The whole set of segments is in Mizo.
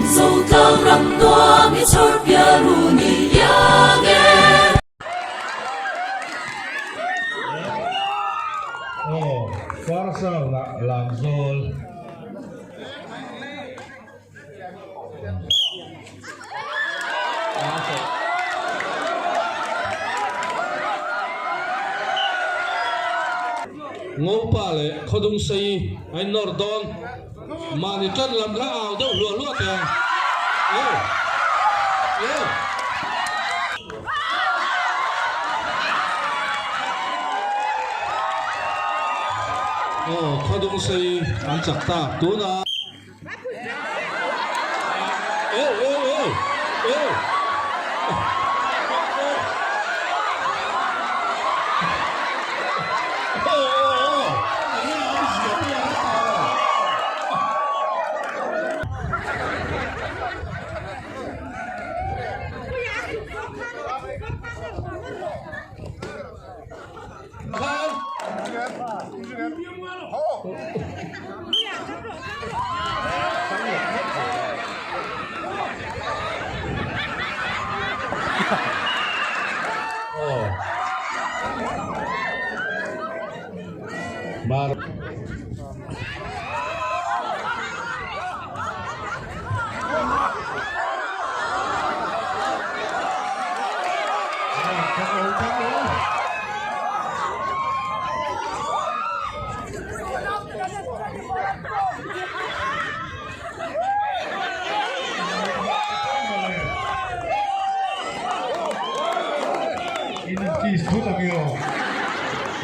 Zotlang ram nuam i chhawr pial ru ni iang e. Aw, Farsang ah Lamzawl. Ngopa leh Khawdungsei a innawr dawn. Mahni tan lam kha au deuh hluah hluah teh ang. Eo! Eo! Aw, Khawdungsei an chak ta tunah.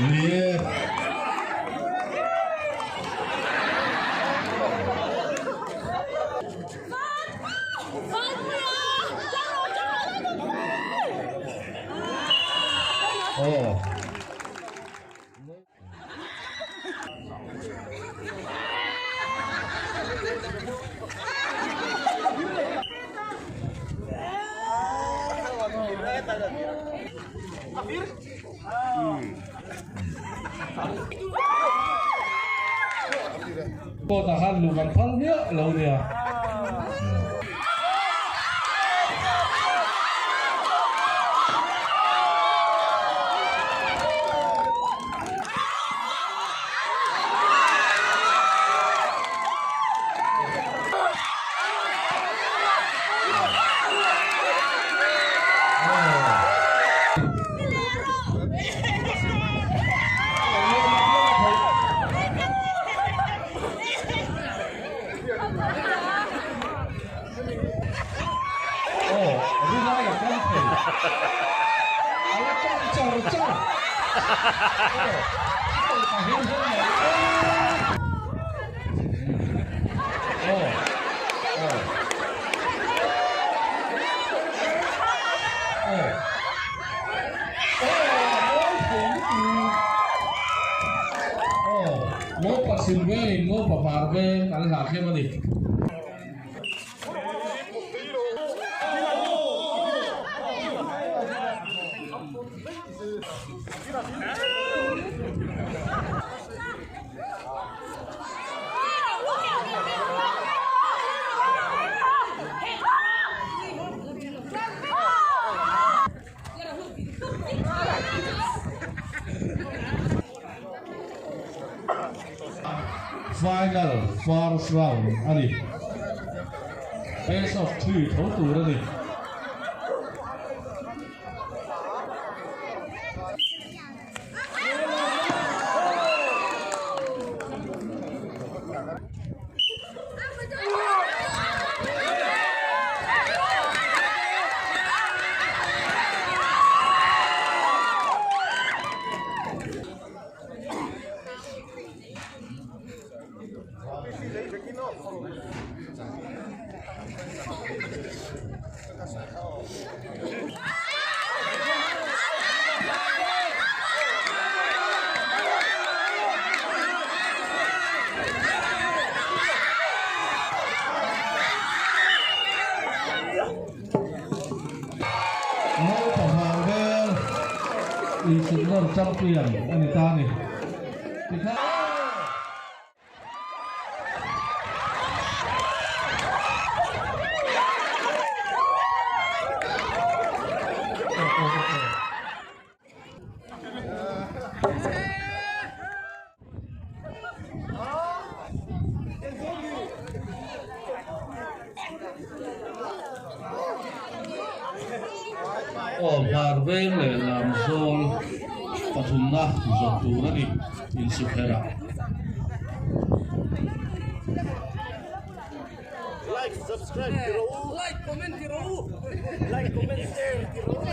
Ni e. Aw. Court ah khan luh kan phal miah lo nia. Aw, rinai a kal thei. A la tawng char char. Aw, aw ka him hle mai. Aw, aw. Aw. Aw, a mawi thei lutuk. Aw, Ngopa chhim vengin Ngopa hmar veng an hlah thlem a ni. Final first round a ni. Best of 3 tho tur a ni. Naupang vel insiknawr champion a ni ta a ni. Tikhan. Aw hmar veng leh lamzawl pathumna zawh tur a ni insukherah. Like subscribe ti rawh u. Like comment ti rawh u. Like comment share ti rawh u.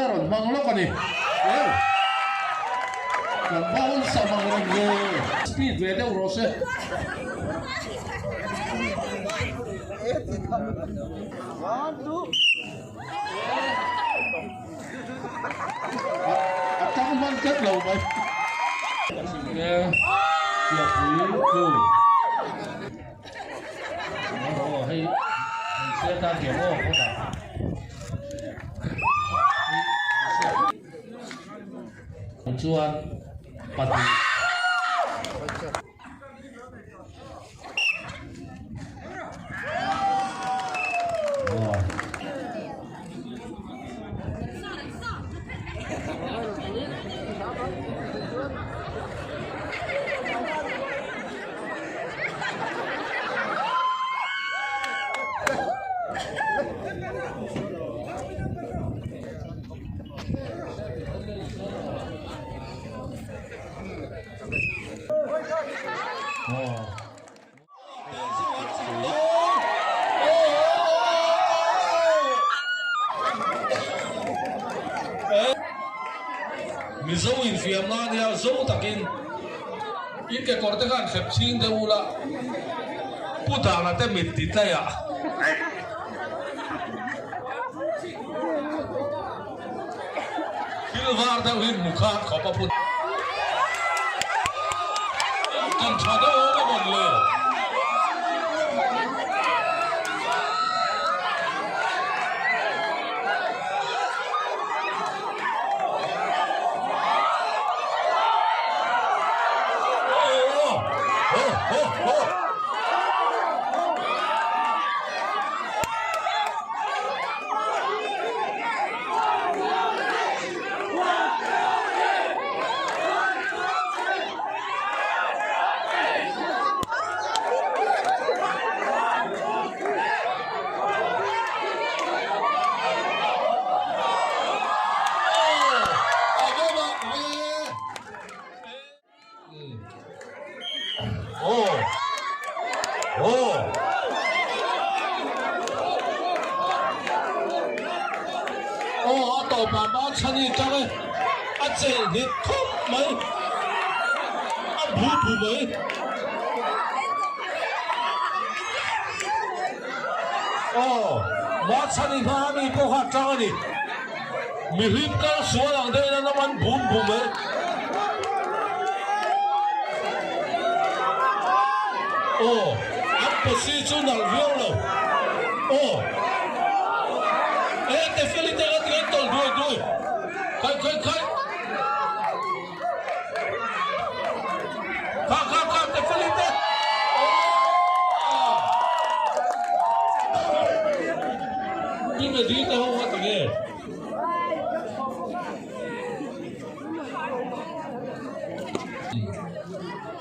Rawn hmang lawk a ni. Kan va awlsam ang reng ve. Speed ve deuh rawh se. A tang hman tlat lo mai. Chiahpui chu. Aw hei hmeichhia tan hian aw kawtah. Chuan pahnih. Mizo infiamna a nia zo takin in kekawr te khan hrep chhing deuh ula Pu Dana te mit ti tlaiah. Thil var deuh hi hmu khan khawp a put. Kan tha deuh awm a mawn le. Aw a tawpah ban chhan i tang e, a chelh nghet khawp mai, a bu bu mai. Aw ma chhan i hma ami pawh kha a tang a ni. Mihlim kal sual ang deuhin an awm an bum bum e. Aw. An posi chu nalh viau lo. Aw. E Tefeli te kha tinge tawlh duai duai. Khai khai khai. Kha kha kha Tefeli te. Aw. Pi Medi te ho kha tinge.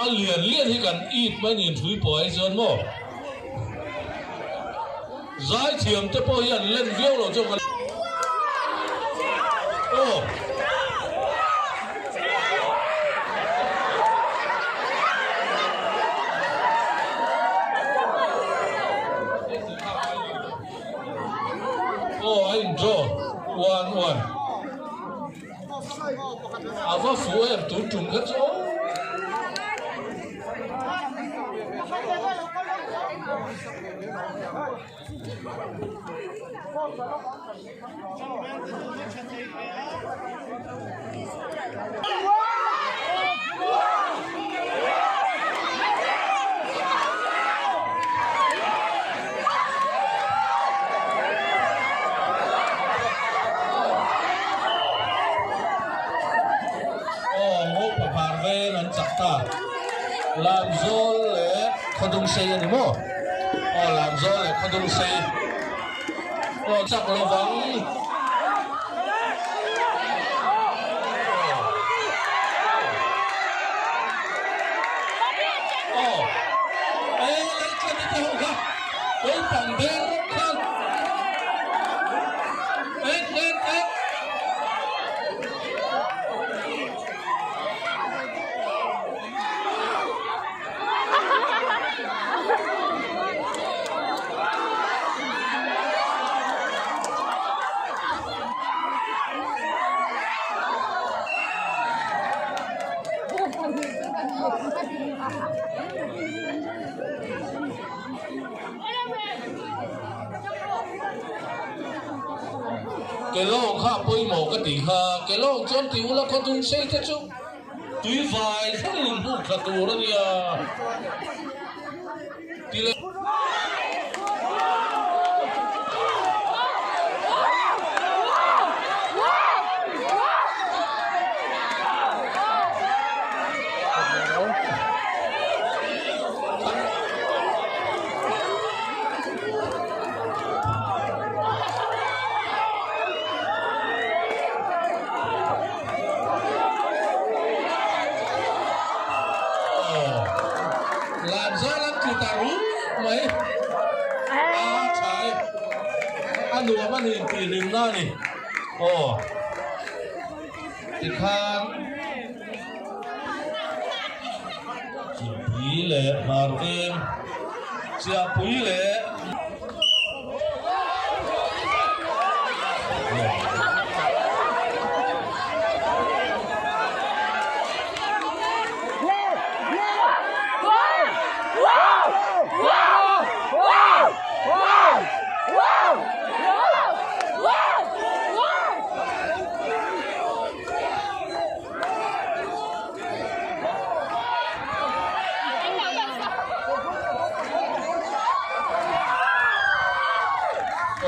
A lian lian hi kan it mai niin hrui pawh ai chuan maw? Zaithiam te pawh hi an len viau lo chuan ka Aw. Aw a in draw one one. A va fuh em tun tum kha chu aw. Aw Ngopa hmar veng an chak ta. Lamzawl leh Khawdungsei a ni maw? Aw Lamzawl leh Khawdungsei. Aw chak lovang. Aw e Laltlani te ho kha naupang ber kha en en en. Kelawng kha a pawimawh ka tih kha, kelawng chuan ti ula khaw dung sei te chu tui vai thleng in hmuh thla tur a nia ti leh. Lamzawl an tlu ta rup mai a tha e a nuam a ni tih hlimna a ni aw tikhan Chiahpui leh Hmarveng Chiahpui leh.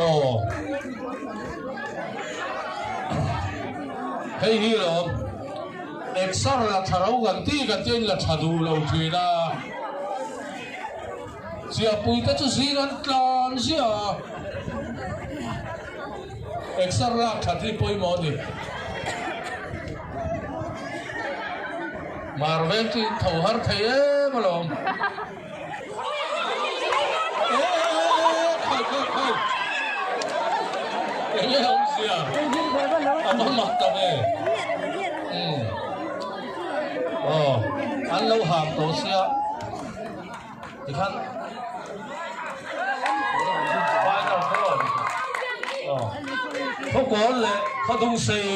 Aw hei hi lawm exer la tha ro kan ti kan tia in la tha duh lo thin a chiahpui te chu zing an tlan ziah a. Exer lak that hi pawimawh a ni. Marvel chu in tho har thei em alawm. Khai khai khai. Enge awmzia? A va mak ta ve. Umm. Aw, an lo ham tawh sia. Tikhan final kha aw aw khawkawl leh khawdung sei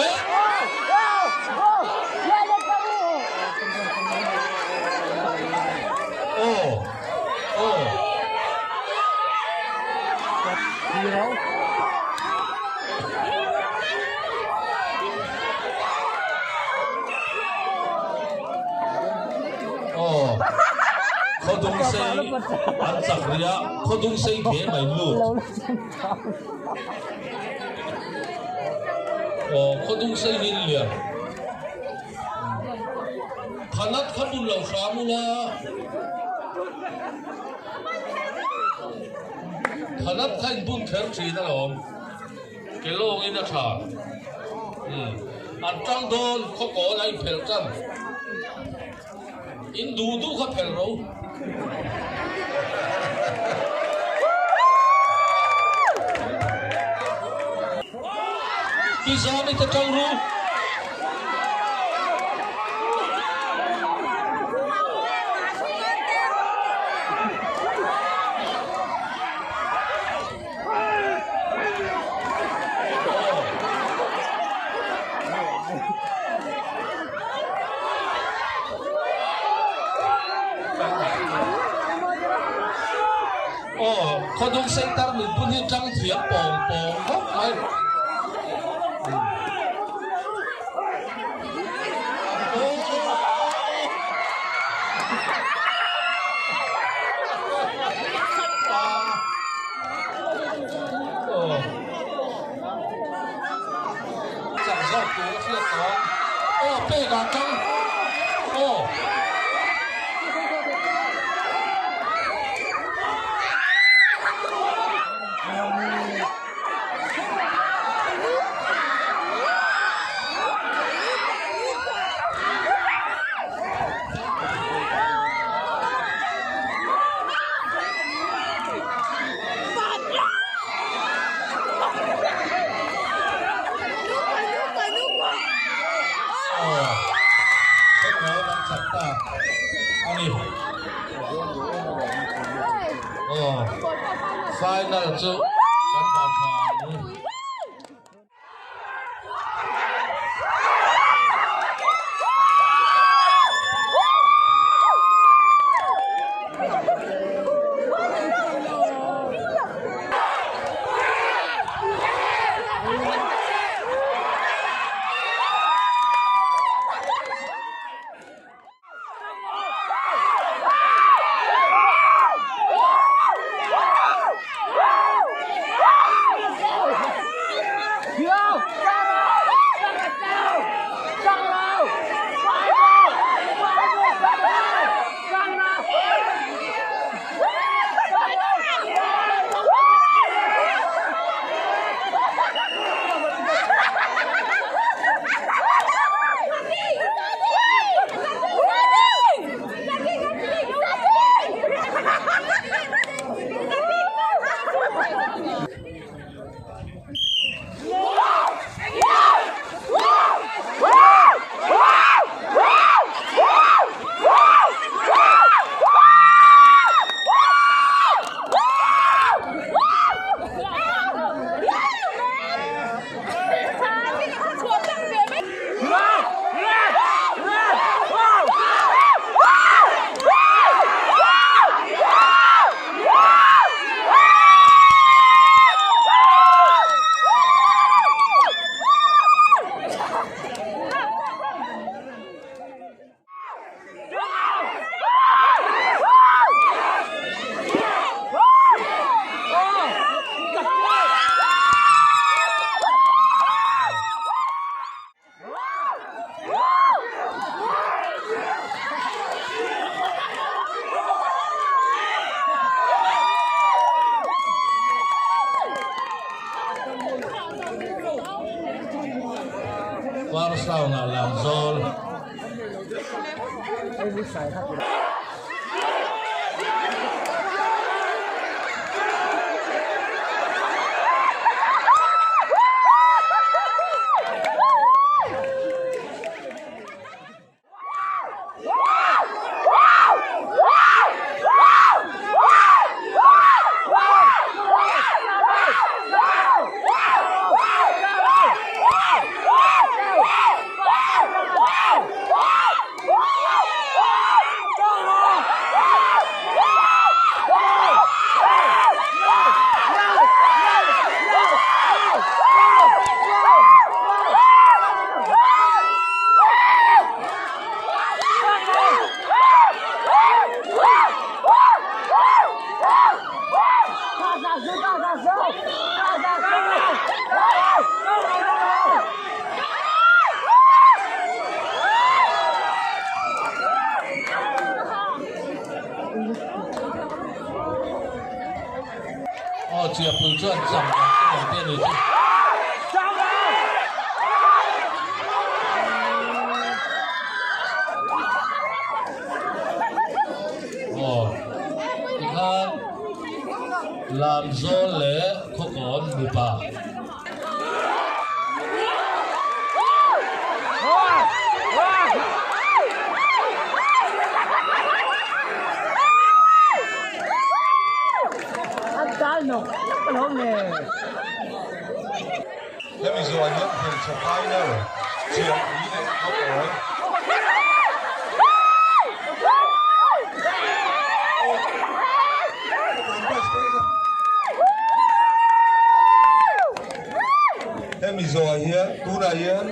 eh aw aw Aw. Khawdungsei an chak rih a, Khawdungsei game a in lut. Aw, Khawdungsei hi in lian. Khanat kha bun lo hram ula. Khanat kha in bun kher thin alawm. Ke lawngin a tha. Umm. An tang dawn khawkawn a inphelh tan. In duh duh kha phelh ro. Pi Zami te tang ru. Aw, khawdung center min bun hi tang thiam pawng pawng khawp mai. Chak zawk tur a hriat tawh ang. Aw pek ah tang. Aw. Final chu kan dah tha ang. First round ah Lamzawl. Chiahpui chuan cham an tum ang tih a ni chu. Aw, tikhan Lamzawl leh Khawkawn mipa. Hemi zawh hian hmeichhe final Chiahpui leh Khawkawn. Hemi zawhah hian tunah hian.